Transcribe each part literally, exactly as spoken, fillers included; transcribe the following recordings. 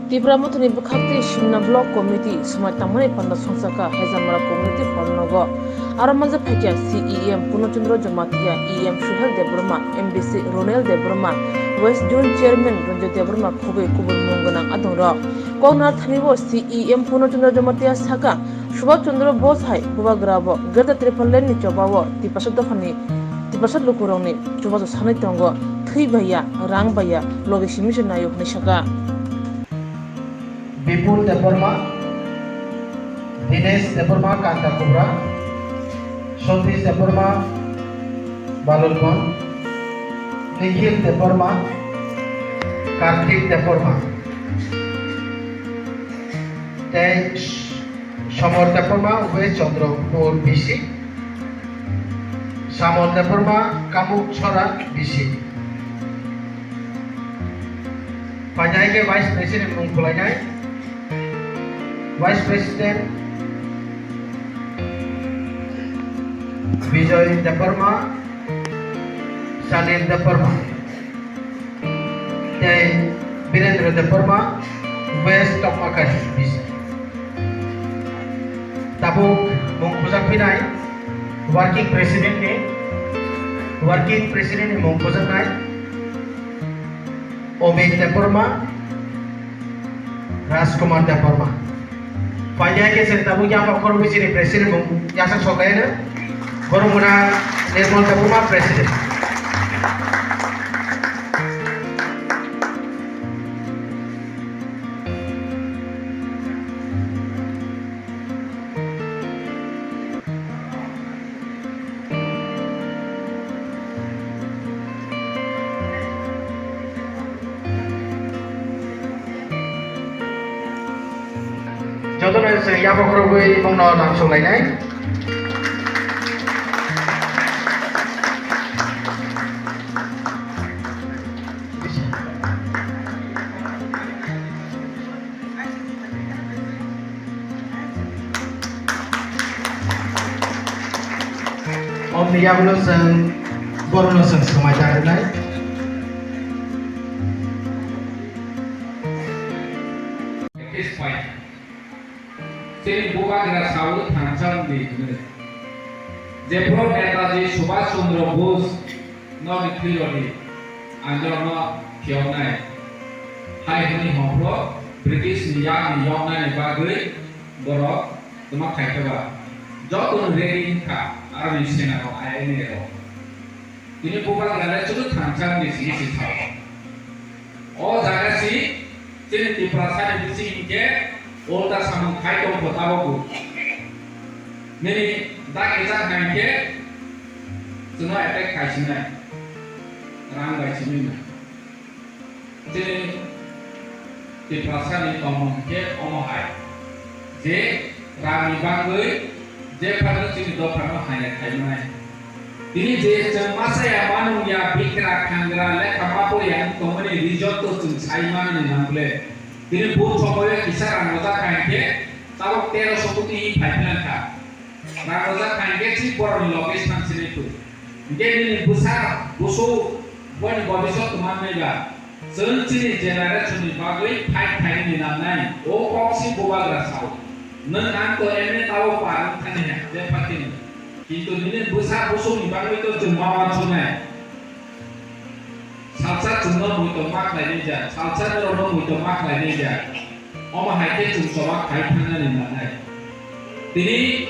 Tipra Mothani bwkhaktwi Simna Block Committee swmai tangmani panda songchakha Hezamara Community Hall nogo. Aro manjak phaikha C E M Purno Chandra Jamatia, E M Suhel Debbarma, M D C Ronel Debbarma, West Zone Chairman Ranjit Debbarma khobwi kubun mung gwnang adongrok. Koknar thani o C E M Purno Chandra Jamatia sakha, Subhash Chandra Bose hai bubagrabo Greater Tipraland ni chobao Tiprasa dophani Tiprasa lukurokni chubachu sanwi tongo, thwi baiya, rang baiya, logi simi se naio hwnwi sakha. Bipul Debbarma, Dinesh Debbarma Kanta Kubra, Satish Debbarma Balutbon, Nikhil Debbarma, Kartik Debbarma, tei Somor Debbarma, West Chandrapur B C, Samol Debbarma, Kamuk Sora B C. Phainai khe Vice President mung khwlainai. Vice President Bijoy Debbarma, Sanil Debbarma, tei Birendra Debbarma, West Tokmakhai B C. Tabuk mung khujak phinai Working President ni, Working President ni mung khujaknai Omit Debbarma, Rajkumar Debbarma. Phaidi hai khe chwng tabuk yapha khoroknwi chini President mung yasak sokaino. Borok muna Nirmal Debbarma President. Jotono se yapha khoroknwi bongno lamsok lainai. Omni yagulo chwng borokno chwng swmai ta rwnai. Chini bubagra saui thansa wngdi hwnwi. Jephru Netaji Subhash Chandra Bose nokni thwirodi anjorno phiyoknai hai hwnwi hwnphru British ni yakni yoknani bagwi borok twma khaikhe ba jotono ready wngkha aroni senarok I N A rok. Tini bubagra le chwng thansa wngdi sini si sao. O jaga si chini Tiprasa ni bisi hinkhe ulta samung khai tong kho tabok bo. Nini dak ejak hai khe chwngno attack khai sinai. Rang bai simi na. Chini Tiprasa ni tongmung khe omo hai. Je rang ni bagwi je phano chini dophano hai khai manai. Tini je chwng masa ya manung ya bikra khangra lekha ma pori ya tongmani result to chwng sai manani nangle. Tini bu chomoyo kisa rang rojak hai khe tabok tero sokoti phai philang kha. Rang rojak hai khe si borokni loge thansinai tu. Hingke nini bwsa busu boni bobisot tongma naiba. Chwng chini generation ni bagwi fight khainani nangnai. O kok si bubagra sao. Nwng ang to M A tao par wng thani ha, je party ni. Kintu nini bwsa busu ni bagwi to chwng ma wansuknai. Salsa chwngno muitom ma khlainai ja, salsa norokno muitom ma khlainai ja. Omo hai khe chwng choba khai thangnani nangnai. Tini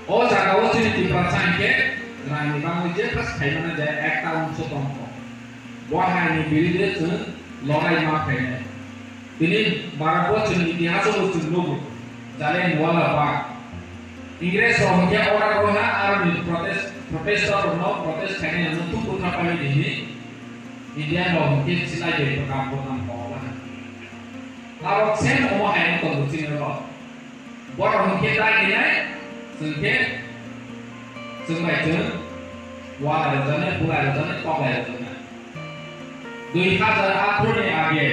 o jaga o chini Tiprasa hinkhe rangni bagwi je khas khaimano ja ekta wngso tongkho. Bo haini biridhe chwng lorai ma khlainai. Tini Bharat bo chwng itihaso bo chwng nugo, Jallianwala Bagh. Ingres rok hwnkhe order rwha aroni protest, protester rokno protest khainai rokno thum bwkha pai di hwnwi Indian rok hwnkhe silai bai bwkha bwkha kok laha. Tabok same omo hai wng tongo chini rok. Borok hwnkhe dai hinai chwng khe chwng bai chwng walai rwjaknai, bulai rwjaknai, koklai rwjaknai. Dui hajar athro ni age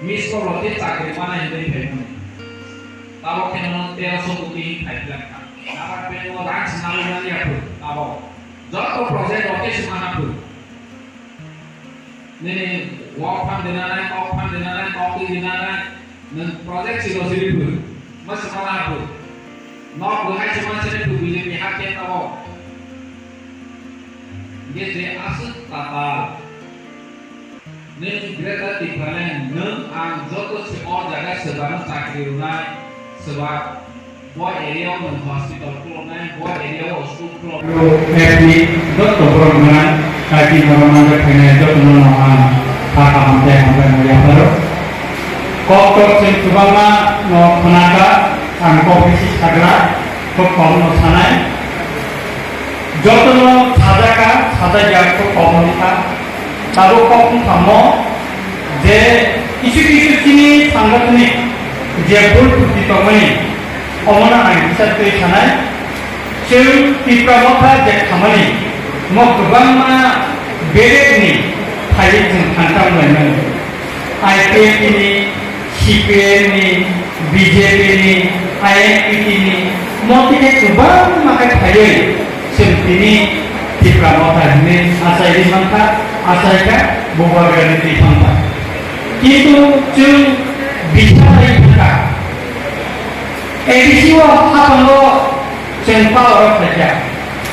miss call rok khe chakri manai hinwi phaimani. Tabok khe nono teroso koti hinwi phai philang kha. Number plate o rang se nalai nani ya phuru tabok. Joto project rok khe se mana phuru. Nini wak phan dina nai, kok phan dina nai, kok twi dina nai. Nwng project si rosiri phu, ma se mana phu. Nok bo hai se mana se phu B J P ha ke tao. Ge je aswk tatal. Nwng Greater Tipraland, nwng ang joto se o jaga sebano chakri rwnai, seba bo area o nwng hospital khuloknai, bo area o school khulok. Map ni joto borok rwnai, kaki norok manjak khainai joto no ang kha kaham tei hambai no yapharo. Kok tok chwng kwbangma no khwnakha, ang kok bisi sagra, kok kok no sanai. Jotono sajak kha, sajak ya kok kok no kha. Tabuk kok wngkha mo je kisu kisu chini sangathanik je bul phuti tongmani, omono ang kisa twi sanai. Chwng Tipra Motha je khamani, mo kwbangma berekni phaiwi chwng thansa wnglaimani. I P F T ni, C P I M ni, B J P ni, I N P T ni, mo tike kwbangma khe phaiwi chwng tini Tipra Motha hinwi achaiwi mankha, achaikha, bubagrani twi thangkha. Kintu chwng bisa bai thangkha. A D C o hapango chwng power o phaikha.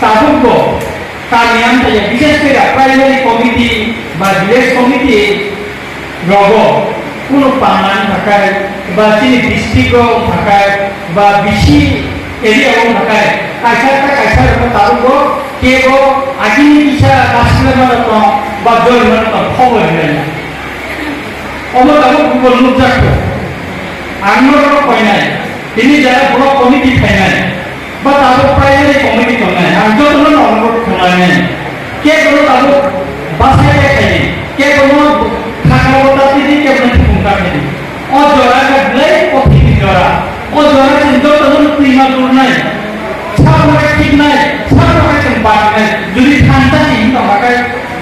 Tabukbo kami amchaya, bises kore primary committee ba village committee rogo kunu panda wngkha khe ba chini district o wngkha khe ba bisi area o wngkha khe kaisa ta kaisa rokno tabukbo kebo agini kisa nasikna mano tong ba join mano tong khobor hinai. Omo tabuk Google nukjak kho. Ang norok koinai. Tini jara block committee phainai. Ba tabuk primary committee tongnai. Ang jotono no onurodh khlainai. Kebono tabuk bachai khe khaidi. Kebono khakra bota tidi, kebono thupung ta khaidi. O jora khe belai kothini jora. O jora chwng jotono twima turnai. Sabo khe khibnai, sabo khe chwng barnai. Jodi thansa ni hinwi tongkha khe,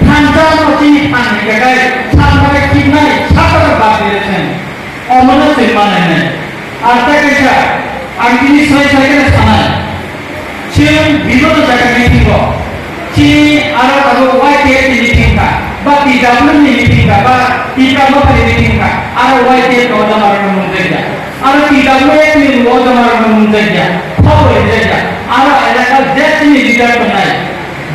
thansa no chini thang hinwi khe, sabo khe khibnai, sabo khe barnai chwng. Omono chwng manainai. Ar tei kaisa, ang tini sai sai khe sanai. Chwng bibono jaga meeting o. Chini aro tabuk Y T F ni meeting kha, ba T W ni meeting kha, ba Tipra Motha ni meeting kha, aro Y T F no jama rwna mung jakya. Aro T W F ni mung o jama rwna mung jakya. Khobor rijak ya. Aro elaka je chini leader tongnai.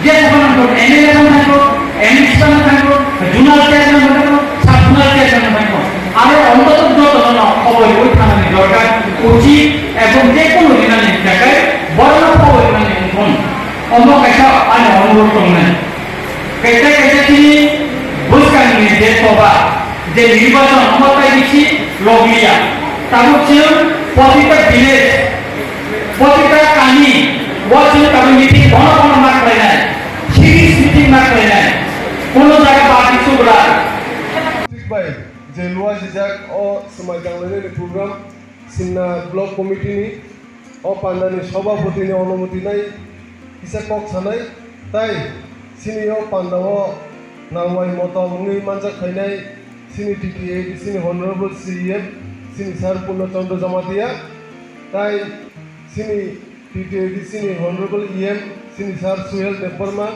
Je saphano thangkho, M L A phano thangkho, M C phano thangkho, zonal chairman phano thangkho, sub zonal chairman phano thangkho. Aro ontoto jotono khobor rwi thangnani dorkar, uchit, ebong je kono rinani jagai borokno khobor rinani wngthun. Omo kaisa ani onurodh tongnai. Kaisa kaisa chini bwskangni je choba, je nirbachon omo tai bisi logliya. Tabuk chwng protita village, protita kami, o chwng tabuk meeting bono bono ma khlainai, series meeting ma khlainai, kono jaga party subra. Thik bai, je lua sijak o swmai tanglainani program, Simna Block Committee ni o pandani sobhapoti ni onumoti nai kisa kok sanai, tai chini o panda o nangwai motom wngwi manjak khainai chini T T A D C ni Honorable C E M, chini Sir Purno Chandra Jamatia, tai chini T T A D C ni Honorable E M, chini Sir Suhel Debbarma,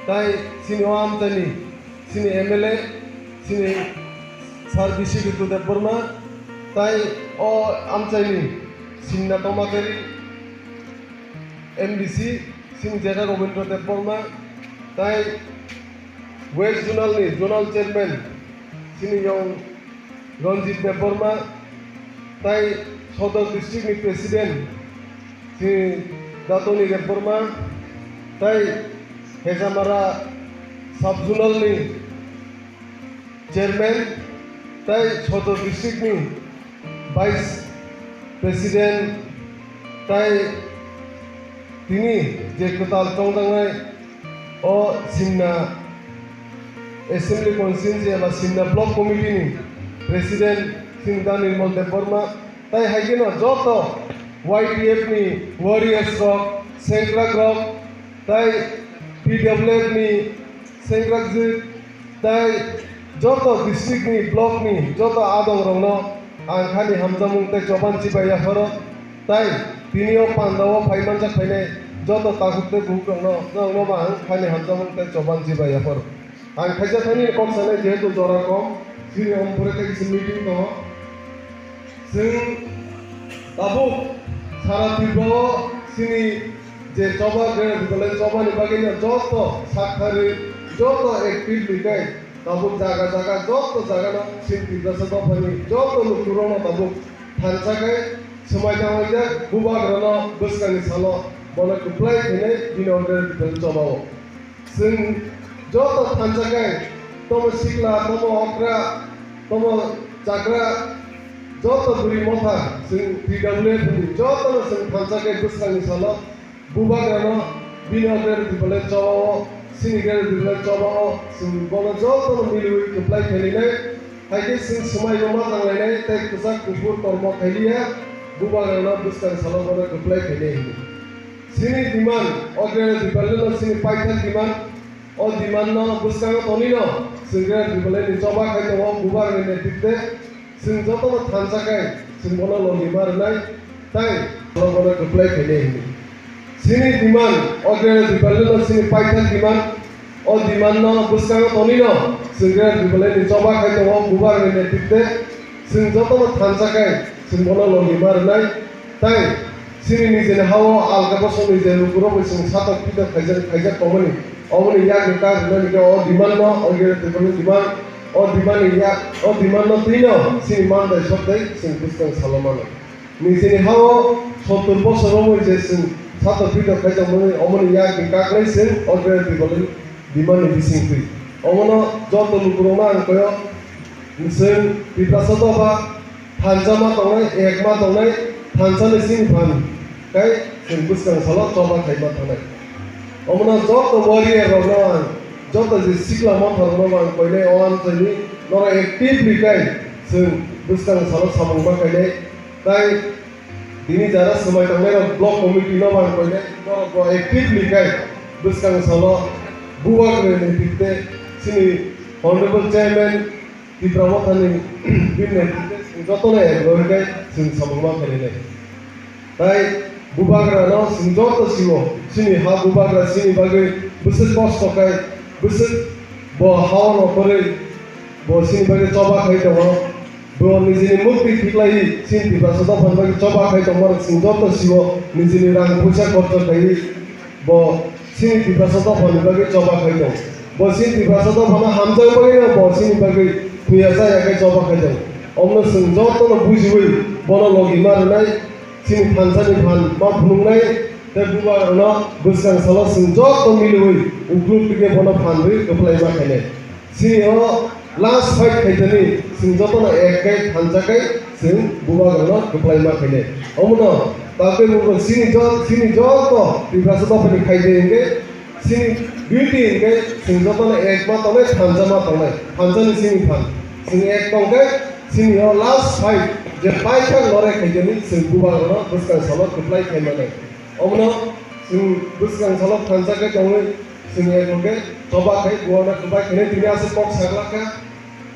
tai chini o amchaini chini M L A, chini Sir B C Ritu Debbarma, tai o amchaini Simna Tomakari, M D C, chini Jeta Robindra Debbarma, tai West Zonal ni Zonal Chairman, chini yong Ranjit Debbarma, tai Sodor District ni President, chini Datoni Debbarma, tai Hejamara Sub Zonal ni Chairman, tai Sodor District ni Vice President, tai tini je kwtal tongjaknai o Simna Assembly Constituency eba Simna Block Committee ni President Singda Nirmal Debbarma, tai hai kheno joto Y T F ni warriors rok, sengkrak rok, tai P W F ni sengkrak jwk, tai joto district ni, block ni joto adong rokno ang khani hamjakmung tei choban chibai yapharo, tai tini o panda o phai manjak phainai joto takhuk tei bukhuk rokno, norokno bo ang khani hamjakmung tei choban chibai yapharo. Ang khaisa thani kok sanai, jehetu jora kom, chini ompore tei kisa meeting tongo. Chwng tabuk sara Tripura o chini je choba, Greater Tipraland chobani bagwi no joto sakthari, joto active ni kai tabuk jaga jaga joto jaga no chini Tiprasa dophani joto lukurok no tabuk thansa kai swmai tanglaijak, bubagrano bwskangni salo bono kwplai khainai bini order Tipraland choba o. Chwng joto thansa kai, tomo sikla, tomo okra, tomo chakra, joto bwrwi motha, chwng T W F ni jotono chwng thansa kai bwskangni salo bubagrano bini o Greater Tipraland choba o, chini Greater Tipraland choba o, chwng bono jotono miliwi kwplai khainai, hai khe chwng swmai bo ma tanglainai tei kwchak kuphur kormo khailiya, bubagrano bwskang salo bono kwplai khainai hwnwi. Chini demand, o Greater Tipraland no chini paithak demand, o demand no bwskango tonwi no chwng Greater Tipraland ni choba khai tongo, bubagrani netritwe chwng jotono thansa kai chwng bono logi ma rwnai, tai bono kwplai khainai hwnwi. Chini demand, o Greater Tipraland no chini paithak demand, o demand no bwskango tonwi no chwng Greater Tipraland ni choba khai tongo, bubagrani netritwe chwng jotono thansa kai chwng bono logi ma rwnai, tai chini nijeni ha-o alka bosongni je lukurok bai chwng satok pitok khaijak, khaijak tongmani, omoni yakni kak rwnani khe o demand no, o Greater Tipraland ni demand, o demand ni yak, o demand no twi no chini mandai sok tei chwng bwskang salo mano. Nijeni ha-o sottor bosor romwi je chwng satok pitok khaijak mani, omoni yakni kak lai chwng o Greater Tipraland ni demand ni bising twi. Omono joto lukurokno ang koi o, chwng Tiprasa dopha thansa ma tongnai, ek ma tongnai, thansa ni sini phan kai chwng bwskang salo choba khai ma thangnai. Omono joto warrior rokno ang, joto je sikla motha rokno ang koinai o amchaini norok actively kai chwng bwskang salo samung ma khainai. Tai tini jara swmai tangnai rok block committee no ang koinai norok bo actively kai bwskang salo bubagrani netritwe chini honorable chairman Tipra Mothani bini jotono agree khe chwng samung ma khainai. Tai bubagrano chwng joto sio, chini ha bubagra chini bagwi bwswk kosto khai, bwswk bo ha-o nokhorwi bo chini bagwi choba khai tongo. Bo nijini mukti khiklaiwi chini Tiprasa dophani bagwi choba khai tongmani chwng joto sio, nijini rang puisa khorcho khaiwi bo chini Tiprasa dophani bagwi choba khai tong. Bo chini Tiprasa dophano hamjakmani no bo chini bagwi thuya chaya khe choba khai tong. Omno chwng jotono bujiwi bono logi ma rwnai, chini thansani phan ma phunuknai tei bubagrano bwskang salo chwng joto miliwi ukluk tike bono phan rwi kwplai ma khainai. Chini o last fight khaitani chwng jotono ek kai thansa kai chwng bubagrano kwplai ma khainai. Omono takwi bubo chini jo-, chini joto Tiprasa dophani khaitwi hwnkhe chini duty hwnkhe chwng jotono ek ma tongnai, thansa ma tongnai, thansa ni chini phan. Chwng ek tongkhe chini o last fight je paithak lorai khaitani chwng bubagrano bwskang salo kwplai khai manai. Omono chwng bwskang salo thansa khe tongwi chwng ekhoke choba khai buana kwbai khainai tini aswk kok saglak kha.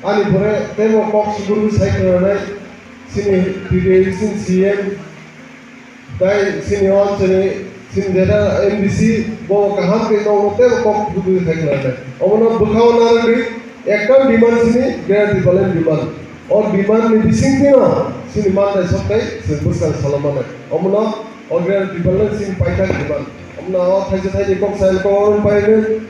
Ani pore teibo kok sukurwi sai khwnanai chini T D A C ni C M tai chini o chini, chini jeta M D C bo kaham khe tongno teibo kok sukurwi sai khwnanai. Omono bwkhao narwgwi ekta demand chini Greater Tipraland demand. O demand ni bisingtwi no chini mandai sok tei chwng bwskang salo manai. Omono o Greater Tipraland chini paithak demand. Omono o thaisa thaini kok sai kok pai rw.